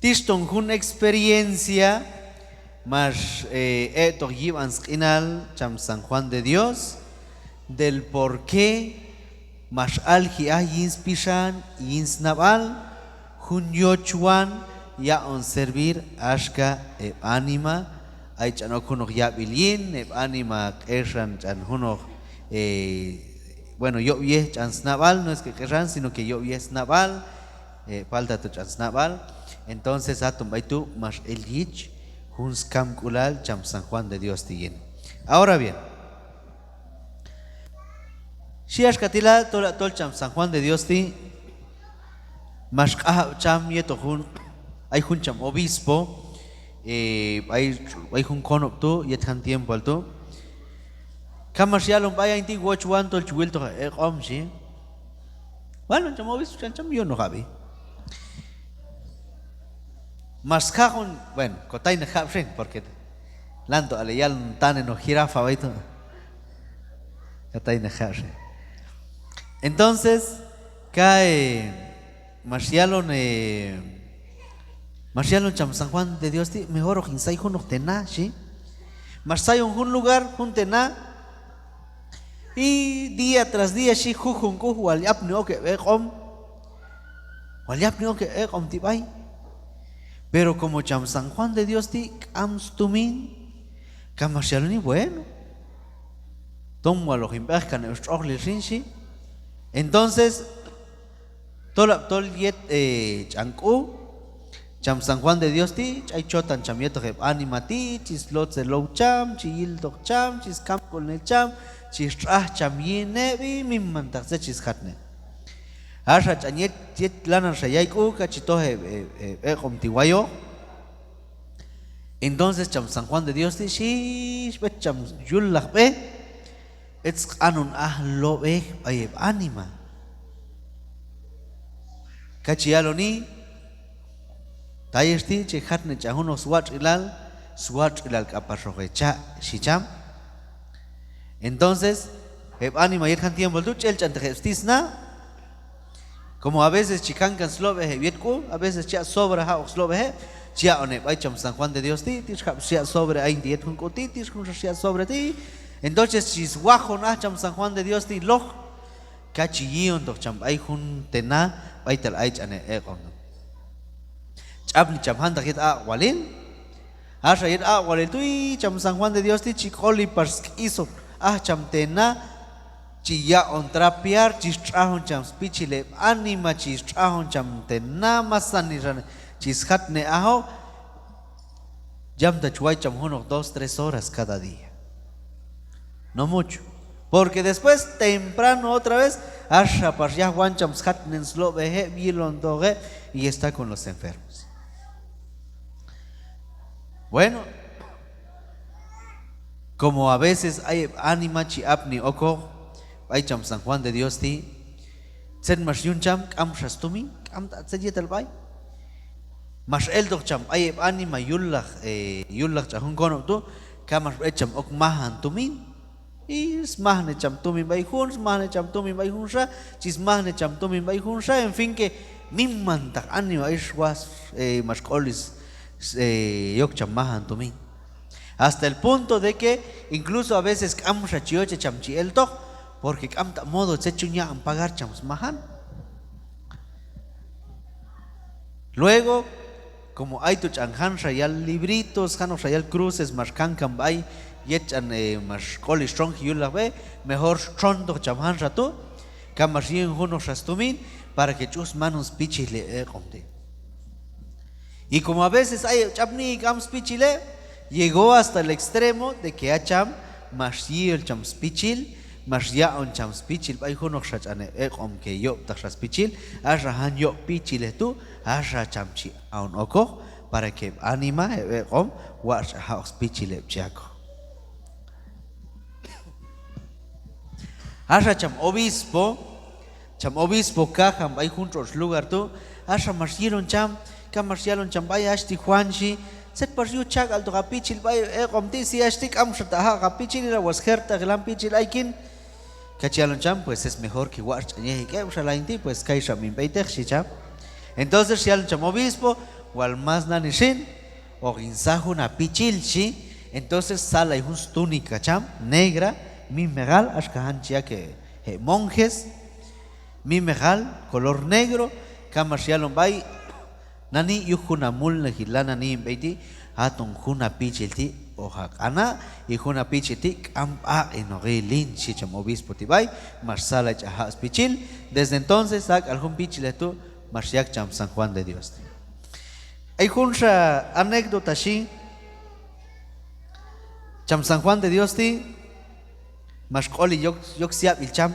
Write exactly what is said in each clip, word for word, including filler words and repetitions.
Tixton jun experiencia max, eh, ek'toq yib'an sq'inal cham San Juan de Dios, del por qué max alji aj yin spixan, yin snab'al, jun yochwan yaq'on servir axka heb' anima, ay ch'an ok junoq yab'il yin, heb' anima k'exan ch'an junoq, eh, bueno, yob' yej ch'an snab'al, no es que k'exan, sino que yob' yej snab'al, eh, palta to ch'an snab'al. Entonces, haton b'ay tu' max el yich jun skamk'ulal cham San Juan de Dios ti' yin. Ahora bien, xhi axka ti' la, tol, tol cham San Juan de Dios ti' max q'anjab' cham yetoq jun, ay jun cham obispo, eh, b'ay, b'ay jun konob' tu', yet jan tiempoal tu'. Ka max yalon b'ay ayin ti' wochwan tol chi wiltoq heb' ek'om, xhi. Bueno, cham obispo, cham, cham, yunoqab'i. Max skaqon, bueno, kotayneq jab' xin, porque lanto ale yalon tanenoq jirafa b'ay tu'. Kotayneq jab' xin. Entonces, ka, eh, max yalon, eh, max yalon cham San Juan de Dios ti', mejor hoq hin say junoq te na, xhi. Max sayon jun lugar, jun te na, y día tras día, xhi, jujun k'u wal yapni ok heb' ek'om. Wal yapni ok heb' ek'om ti' b'ay. Pero como cham San Juan de Dios ti' k'am stumin, ka max yaloni, bueno, tom wal hoq hin b'eqkan heb' stx'ojlil xin, xhi. Entonces, tolab' tol yet, eh, ch'an k'u, cham San Juan de Dios ti' ch'ay chotan cham yetoq heb' anima ti', chi slotzelow cham, chi yiltoq cham, chi skamk'ulnel cham, chi stx'aj cham yin heb'i, mimantaq tzet chi sjatne. Axa ch'an yet, yet lananxa yay k'u, ka chi toj heb', heb', heb' ek'om ti' wayoq. Entonces cham San Juan de Dios ti' xhi, xb'et cham yullaq b'e, b'et sq'anon aj lob'ej b'ay heb' anima. Ka chi yaloni, ta ayex ti' che jatne ch'an junoq swatx'ilal, swatx'ilal k'apax hoq hecha', xhi cham. Entonces, heb' anima yet jan tiempoal tu' ch'el ch'anteq heb' sti' sna. Como a veces chi kankan slob'ej heb' yet k'u, a veces chi yaq' sobra jab'oq slob'ej heb', chi yaq'on heb' b'ay cham San Juan de Dios ti', tix jab' xyaq' sobre ayin ti' yet jun k'u ti', tix junxa xyaq' sobre ti'. Entonces chi swajon aj cham San Juan de Dios ti' loj, ka chi yi'ontoq cham b'ay jun te na b'aytal ay ch'an heb' ek'om tu'. Ch'apni cham jantaq yet aq'walil. Axa yet aq'walil tu' cham San Juan de Dios ti' chi k'oli pax sk'isoq aj cham te na, chi yaq'on trapear, chi stx'ajon cham spichil heb' anima, chi stx'ajon cham te na, masanil xa chi sjatne ajoq. Yamta chi way cham junoq dos, tres horas cada día. No mucho. Porque después, temprano otra vez, axa pax yajwan cham sjatnen slob'ej heb', yilontoq heb', y está con los enfermos. Bueno, como a veces ay heb' anima chi apni okoq b'ay cham San Juan de Dios ti', tzet max yun cham, k'amxa stumin, k'am ta tzet yetal b'ay. Max eltoq cham b'ay heb' anima yullaq, eh, yullaq ch'an jun konob' tu', ka max b'et cham ok majan tumin. Y smajne cham tumin b'ay jun, smajne cham tumin b'ay junxa, chi smajne cham tumin b'ay junxa, en fin, que mimantaq anima ix was, eh, max k'oli s-, s-, eh, yok cham majan tumin. Hasta el punto de que incluso a veces k'amxa chi yoche cham chi eltoq, porque k'am ta modo tzet chun yaq'on pagar cham smajan. Luego, como ayto ch'an janxa yal libritos, janoqxa yal cruces max kankan b'ay yet ch'an, eh, max k'oli stxonji yullaq b'e, mejor stxontoq cham janxa tu', ka max yi'on junoqxa stumin para que ch'uj smanon spichil heb' ek'om ti'. Y como a veces ay heb' ch'apni k'am spichil heb', llegó hasta el extremo de que a cham max yi'on cham spichil, max yaq'on cham spichil b'ay junoqxa ch'an heb' ek'om que yob'taqxa spichil, axa jan yob' pichilej tu', axa cham chi a'on okoq para que heb' anima, heb' ek'om, watx' ch'an jab'oq spichil heb' chi akoq. Axa cham obispo, cham obispo kajan b'ay jun tx'otx' lugar tu', axa max yilon cham, ka max yalon cham b'ay: Hach ti' Juan, xhi, tzet pax yuj chak'altoq ha pichil b'ay heb' ek'om ti', si hach ti' k'amxa ta' jaq' ha pichil, ila wal sjertaqil jan pichil aykin. Ka chi yalon cham: Pues es mejor que watx' ch'an yej ek' heb' xal ayin ti', pues kayxa mi hin b'eyteq, xhi cham. Entonces xyalon cham obispo: wal más nani xin, hoq hin sa jun ha pichil xhi. Entonces salay jun túnica cham, negra, mimejal, axka jan chi yaq' heb' monjes, mimejal, color negro, kax max yalon b'ay nani yuj jun ha mulnajil lanan hin b'ey ti', haton jun ha pichil ti' hoq ha q'ana', y jun ha pichil ti' k'am b'aq'inoq hin, xhi cham obispo ti' b'ay. Max salay ch'an jab' spichil. Desde entonces, ha k'al jun pichilej tu' max yaq' cham San Juan de Dios ti'. Ay junxa anécdota xhi, cham San Juan de Dios ti' max q'oli yok, yok syab'il cham.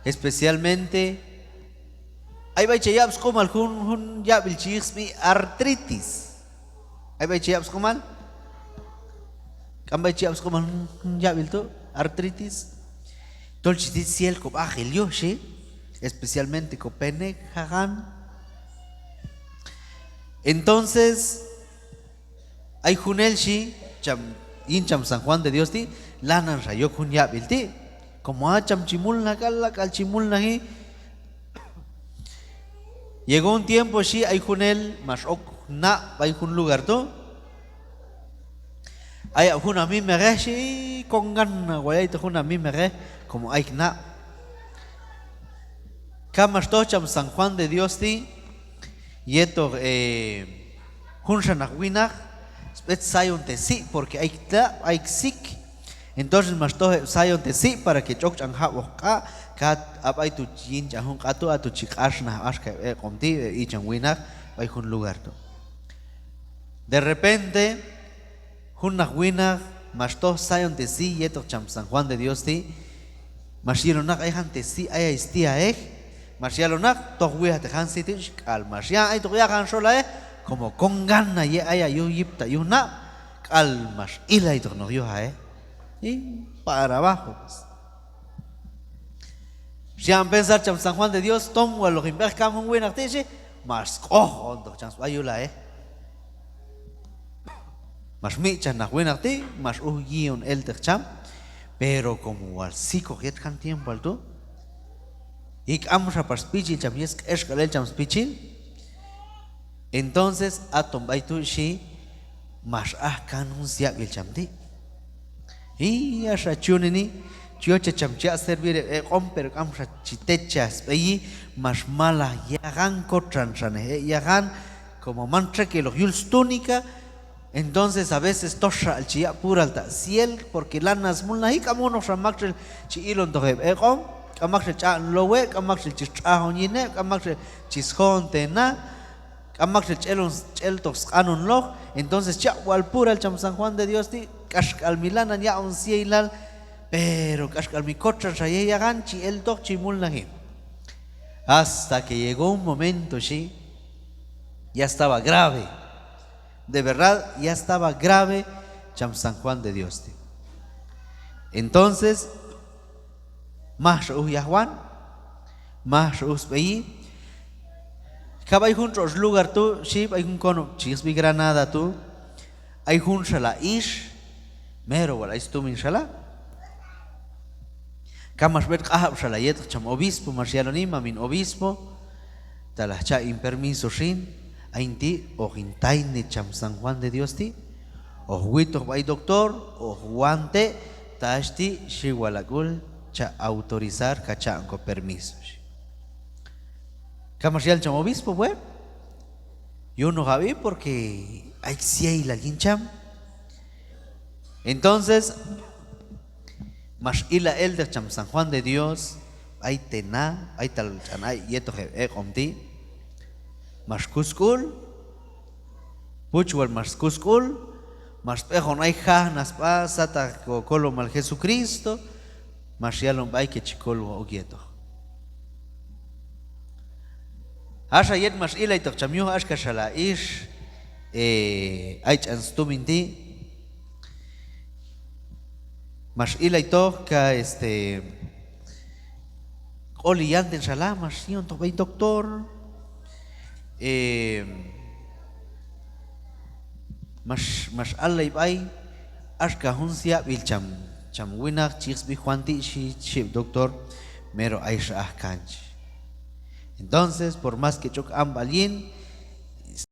Especialmente, ay b'ay che yab' sq'umal jun, jun yab'il chi yiq sb'i artritis. Ay b'ay che yab' sq'umal? K'am b'ay che yab' sq'umal jun, jun yab'il tu', artritis. Tol chi tit syel ko b'ajil yuj xhi, especialmente ko penej, jajan. Entonces, ay junel xhi, cham, yin cham San Juan de Dios ti', lananxa yok jun yab'il ti'. Como ha cham chi mulnaj k'al, ha k'al chi mulnaji. Llegó un tiempo xhi, ay junel max ok nab' b'ay jun lugar tu'. Ay ab' jun ha mimejej xhi, con gana wal yaytoq jun ha mimejej, como ayek' nab'. Kax max toj cham San Juan de Dios ti' yetoq, eh, junxa naq winaq sb'et sayon te' si', porque ayek' ta', ayek' sik. Entonces max toj heb' sayon te' si' para que ch'ok ch'an jab'oq q'a', kax ha b'ay tu' yin ch'an jun q'a tu', ha tu' chi q'axnaj axka heb' ek'om ti', heb' icham winaq b'ay jun lugar tu'. De repente, jun naq winaq max toj sayon te' si' yetoq cham San Juan de Dios ti', max yilon naq ay jan te' si' ayay sti' aej, max yalon naq: toj wi'ajteq jan si' ti', xhi. K'al max ya'on aytoq yajan xol aej, como con gana ye ayay yuj yipta' yuj nab', k'al max ilaytoq naq yuj aej. Y para abajo, pues. Xya'on pensar cham San Juan de Dios: tom wal hoq hin b'ej kam jun winaq ti', xhi. Max sk'ojontoq cham sb'a yul aej. Max mitx'chaj naq winaq ti', max uj yi'on elteq cham, pero como wal sikoq yet jan tiempoal tu', y k'amxa pax spichil cham, yet sk'exk'al el cham spichil. Entonces haton b'ay tu' xhi, max aj kan jun syab'il cham ti'. Y axa chi yuneni, chi yochej cham chi yaq' servir heb' ek'om, pero k'amxa chi techaj sb'eyi, max malaj yajan, kotxanxanej ek' yajan, como man txekeloq yul stúnica. Entonces a veces toxa k'al chi yaq' pural ta' syel, porque lanan smulnaji, k'am junoqxa maktxel chi ilontoq heb' ek'om, k'am maktxel ch'aq'on low heb', k'am maktxel chi stx'ajon yin heb', k'am maktxel chi sjoon te' na, k'am maktxel ch'elon, ch'eltoq sq'anonloq. Entonces chi yaq' wal pural cham San Juan de Dios ti', k'axk'al mi lanan yaq'on syeilal, pero k'axk'al mi kotxanxa yej yajan, chi eltoq chi mulnaji. Hasta que llegó un momento, xhi, ya estaba grave. De verdad, ya estaba grave cham San Juan de Dios ti'. Entonces, majxa uj yajwan, majxa uj sb'eyi. Kax b'ay jun tx'otx' lugar tu', xhi, b'ay jun konob' chi yiq sb'i Granada tu', ay junxa la ix, mero wal ay stumin xala'. Kax max b'et q'ajab' xala' yetoq cham obispo, max yaloni: mamin obispo, talaj cha' hin permiso xin, hayin ti' hoq hin taynej cham San Juan de Dios ti', hoq witoq b'ay doctor, hoq wan te', ta hach ti' xiwal ha k'ul cha autorizar, ka cha'on ko permiso, xhi. Kax max yal cham obispo: bueno, yunoqab'i, porque ay sya'ilal yin cham. Entonces, max ila' elteq cham San Juan de Dios b'ay te' na, b'aytal ch'an ay yetoq heb' ek'om ti', max kus sk'ul, puch wal max kus sk'ul, max b'ejon ay jajnaq sb'a sataq ko kolomal Jesucristo, max yalon b'ay que chi kolwaj ok yetoq. Haxa yet max ilaytoq cham yuj axka xala' ix, eh, ay ch'an stumin ti', max ilaytoq ka, este, k'oli yanten xala', max yi'ontoq b'ay doctor, eh, max, max allay b'ay axka jun syab'il cham, cham winaq chi yiq sb'i Juan ti', xhi, xhi heb' doctor, mero ayxa aj kan, xhi. Entonces, por más que ch'ok amb'al yin,